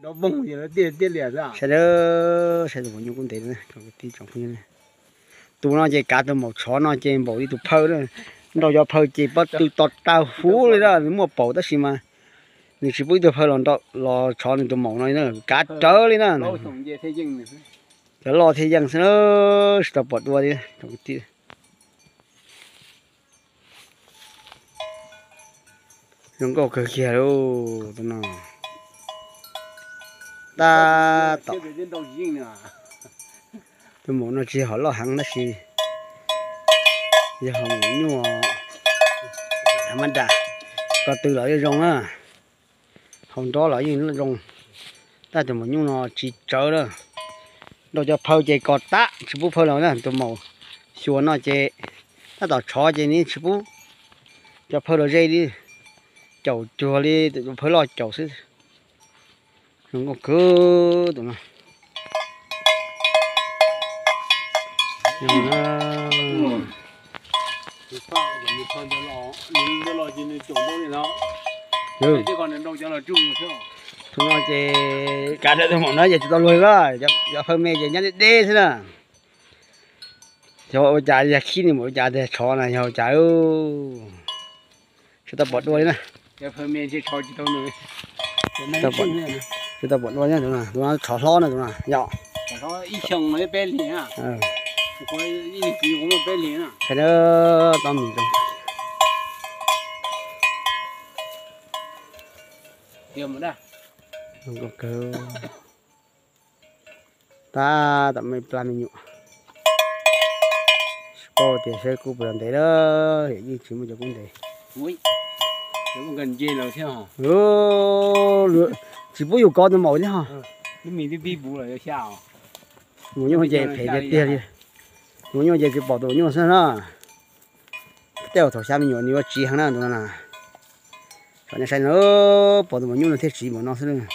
Saib, saib tus maum nyuj kub ntev. Tus no ces kav tus maum tshov no ces npaum li tus phawj na. Nrau cov phawj ces pob tw to tag huv li na, nws muaj paum tab sis mas nws tsis pub ib tug phawj los tshov nws tus maum no li na, kav rawv li na. Cov loj thiaj yeej xwb na, tsis tau pom dua li. Zoo nkauj kawg kiag lauj tus no. Tab tom, tus maum no tsis yog hom loj heev tab sis yog hom maum nyuj thav mab das, ko tw los yeej zoo na, hau nrob los yeej zoo. Tab tus maum nyuj no tsis tsawv na, nrau cov phawj ces kos tab tsis pub phawj los na, tus maum xyuas no ces tab tom tshov ces nws tsis pub cov phawj los ze li, caum cuag li tus phawj loj caum xwb. Zoo nkauj kawg tus no. Tus no ces kav tus maum no ces tsis tau luag li, cov phawj me ces nyob deb deb xwb na. Yog ua cas yog khib nws mus ua cas tiag, tshov na yog ua cas, tsis tau pom dua li na. Tsis tau pom dua, tus no tshov hlob na, tus no yog. Tau mis zoo. Tab tom me plab me nyuam. Tsis paub tias saib kub puas yog ntev lawm, yeej tsis muaj cov kub ntev. Tsis pub yus kov tus maum thiab ho. Maum nyuj ces phem tiag tiag li. Maum nyuj ces tsis pom tus maum nyuj xwb na. Tej zaum thaum xya me nyuam nws yuav tsiv heev na tus no na. Kom nej saib na, pom tus maum nyuj no thiaj tsiv npaum no xwb na.